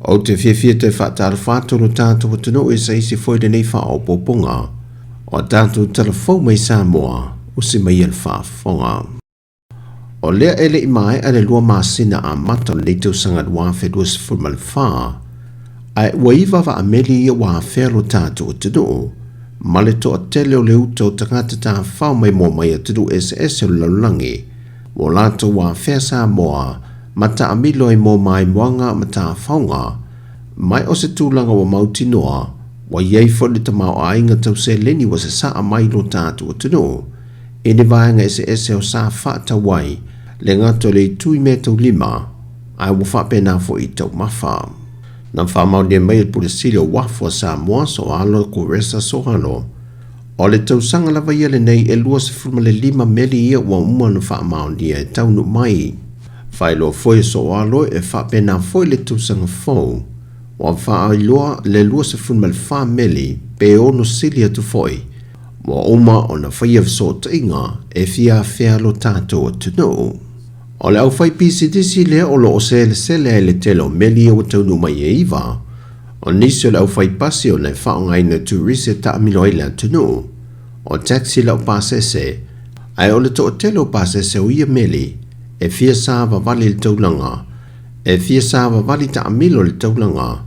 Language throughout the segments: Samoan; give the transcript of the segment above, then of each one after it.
Ou te fiafia toe faatalofa atu lo tatou atunuu i se isi foi lenei faaopoopoga o a tatou tala fou mai Samoa, usi mai ia le faafofoga. O lea e le i maea le 2 masina amata o lenei tausaga 2024, ae ua 9 vaameli ia ua afea lo tatou atunuu, ma le toatele o le uta o tagata tafafao maimoa mai atunuu eseese o le lalolagi, ua latou afea Samoa ma taamilo ai mo maimoaga ma tafaoga, mai o se tulaga ua mautinoa, ua i ai foi le tamaoaiga tau seleni ua sasaa mai lo tatou atunuu, i ni vaega eseese o sa faatau ai, le gata o le itu i mea taulima, ae ua faapena foi i taumafa. Na faamaonia mai e le Pule Sili o Uafu a Samoa, Soalo Kuresa Soalo, o le tausaga lava ia lenei e 25 meli ia ua uma ona faamaonia e taunuu mai. Faailoa foi e Soalo e faapena foi le tausaga fou, ua faailoa le 24 meli pe 6 sili atu foi, ua uma ona faia fesootaiga e fia afea lo tatou atunuu. O le aufaipisinisi lea o lo o selesele ai le tele o meli ia ua taunuu mai e 9, o nisi o le aufaipasi ona e faaaogaina turisi e taamilo ai le atunuu, o taxi laupasese, ae o le toatele o pasese o ia meli e fia savavali i le taulaga, e fia savavali taamilo i le taulaga,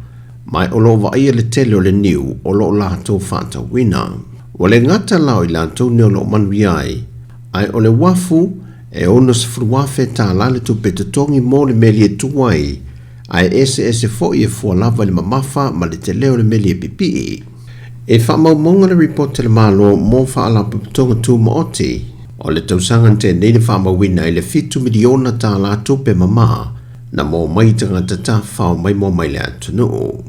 mai o lo o vaaia le tele o le niu o lo o latou faatauina. Ua le gata la o i latou nei o lo o manuia ai, ae o le uafu e $60,000 le tupe totogi mo le meli e tu ai, ae eseese foi e fua lava i le mamafa ma le tele o le meli e pipii. E faamaumauga le ripoti a le Malo mo Faalapotopotoga Tumaoti o le tausaga na tea nei na faamauina ai le $7 miliona tupe mama na maua mai i tagata tafafao maimoa mai le atunuu.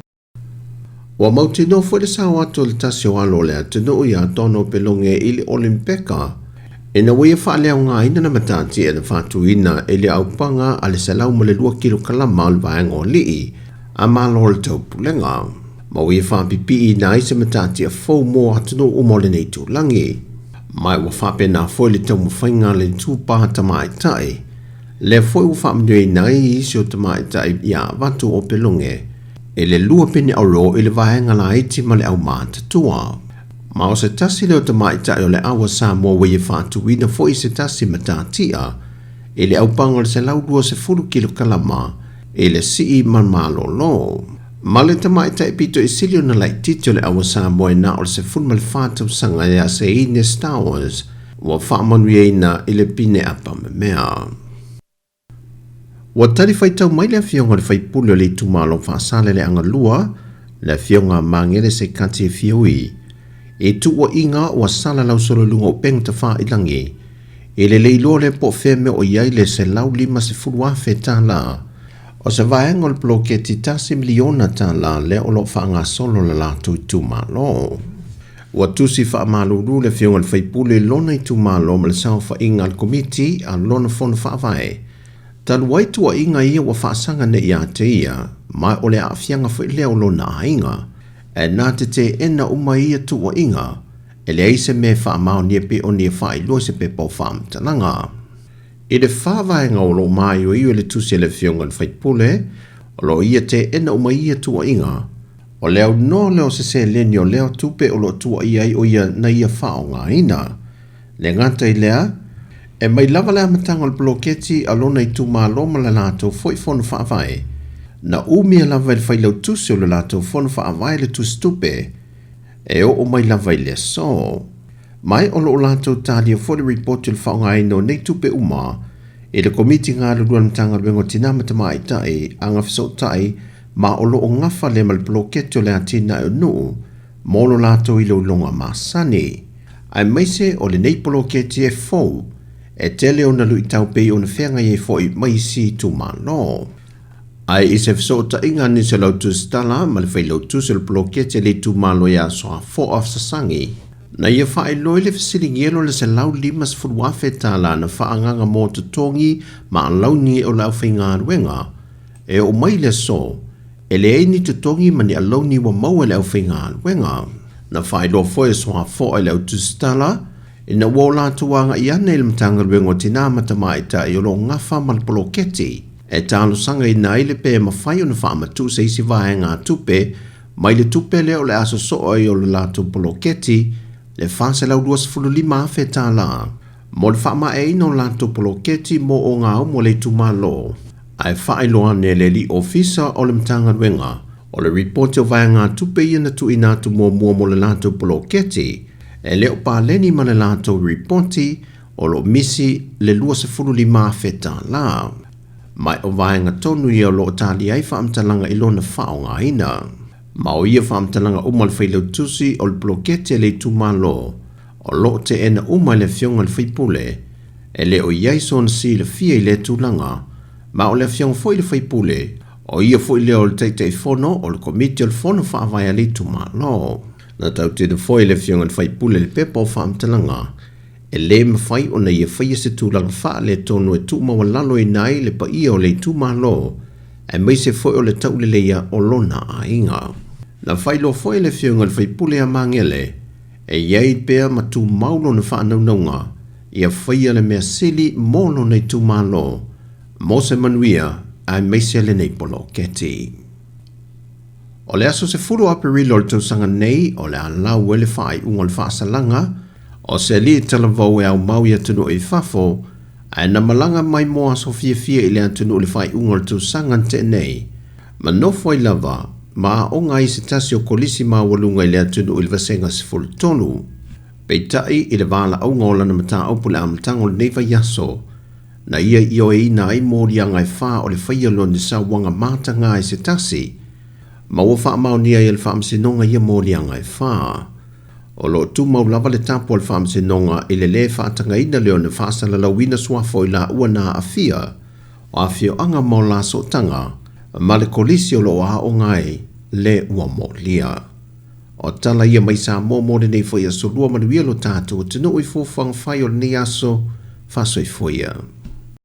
Ua mautinoa foi le sao atu o le tasi o alo o le atunuu ia Donald Pelonge i le Olimpeka ina ua ia faaleaogaina le matatia na faatuina i le aupaga a le 102 kilokalama o le vaega o alii a Malo o le Taupulega, ma ua ia faapipiiina ai se matatia fou mo atunuu uma o lenei itulagi. Ma ua faapena foi le taumafaiga a le itupa tamaitai, lea foi ua faamanuiaina ai isi o tamaitai ia avatu o Pelonge i le 2 pine oro i le vaega laiti ma le aumatutua. Ma o se tasi lea o tamaitai o le au a Samoa ua ia faatuina foi se tasi matatia i le aupaga o le 120 kilokalama i le sii ma malolo. Ma le tamaitai pito i sili ona laitiiti o le au a Samoa e na o le 14 tausaga ia Seine Stowers ua faamanuiaina i le pine apamemea. Ua talifuaitau mai le afioga i le faipule o le itumalo Faasaleleaga 2, le afioga a Magele Sekati e Fiaui, i tuuaiga ua salalau solo i luga o upega tafailagi, i le le iloa lea po o fea mea o i ai le $150,000 o se vaega o le poloketi $1 miliona lea o lo o faagasolo le latou itumalo. Ua tusi faamalulu le afioga i le faipule i lona itumalo ma le saofaiga a le komiti a lona fono faavae, talu ai tuuaiga ia ua faasaga nei ia te ia, ma o le aafiaga foi lea o lona aiga. E na te teena uma ia tuuaiga, e leai se mea e faamaonia pe o ni e faailoa se pepa o faamatalaga. I le faavaega o lo o maioio i le tusi a le afioga i le faipule, o lo o ia teena uma ia tuuaiga, o le aunoa lea o se seleni o lea tupe o lo o tuuaia ai o ia na ia faaaogaina. Le gata i lea, e mai lava le amataga o le poloketi a lona itumalo ma le latou foi fono faavae, na umia lava e le failautusi o le latou fono faavae le tusitupe e oo mai lava i le aso. Mai o lo o latou talia foi le ripoti o le faaaogaina o nei tupe uma i le Komiti Galulue a le Matagaluega o Tina ma Tamaitai, Agafesootai ma o lo o gafa lea ma le poloketi o le atinae o nuu mo lo latou iloiloga masani. Aemaise o lenei poloketi e fou, e tele ona luitau pei ona feagai ai foi ma isi itumalo. Ae i se fesootaiga a nisi o le au tusitala ma le failautusi o le poloketi a le itumalo ia Soafoa Sasagi, na ia faailoa i le fesiligielo le $150,000 na faaagaga mo totogi ma alauni o le aufaigaluega e oo mai le aso, e leai ni totogi ma ni alauni ua maua e le aufaigaluega. Na faailoa foi e Soafoa i le au tusitala, ina ua o latou agai ane i le Matagaluega o Tina ma Tamaitai o lo o gafa ma le poloketi. e talosagaina ai le pe mafai ona faamatuu se isi vaegatupe mai le tupe lea o le a sosoo ai o le latou poloketi le $425,000 mo le faamaeaina o latou poloketi mo ogaumu a le itumalo. Ae faailoa ane e le alii ofisa o le Matagaluega o le ripoti o vaegatupe ia na tuuina atu muamua mo le latou poloketi e le o paleni ma le latou ripoti o lo o misi le $25,000. Ma o vaega tonu ia o lo o talia ai faamatalaga i lona faaaogaina. Ma o ia faamatalaga uma a le Failautusi o le poloketi a le itumalo o lo o teena uma e le Afioga i le Faipule, e le o i ai sona silafia i lea tulaga, ma o le Afioga foi i le Faipule, o ia foi lea o le Taitaifono o le Komiti o le Fono Faavae a le itumalo. Na tautino foi e le Afioga i le Faipule i le pepa o faamatalaga, e le mafai ona ia faia se tulaga faaletonu e tuumaualaloina ai le paia o le itumalo, aemaise foi o le tauleleia o lona aiga. Na faailoa foi e le Afioga i le Faipule ia Magele, e i ai pea ma tumau lona faanaunauga ia faia le mea sili mo lona itumalo, mo se manuia aemaise lenei poloketi. O le aso 10 o Aperila o le tausaga nei o le a lau ai le faaiuga o le faasalaga o se alii talavou e aumau i atunuu i fafo ae na malaga mai mo aso fiafia i le atunuu i le faaiuga o le tausaga na tea nei ma nofo ai lava ma aoga ai i se tasi o kolisi maualuga i le atunuu i le Vasega 13. Peitai i le valaauga o lana mataupu i le amataga o lenei vaiaso, na ia ioeina ai moliaga e fa o le faia lona sauaga mataga i se tasi, ma ua faamaonia ai e le Faamasinoga ia moliaga e fa. O lo o tumau lava le tapu a le Faamasinoga i le lē faatagaina lea ona faasalalauina suafa o i laua na aafia o afioaga ma o la sootaga ma le kolisi o lo o aoga ai le ua molia. O tala ia mai Samoa mo lenei foi aso lua manuia lo tatou atunuu i fuafuaga fai o lenei aso faasoifua ia.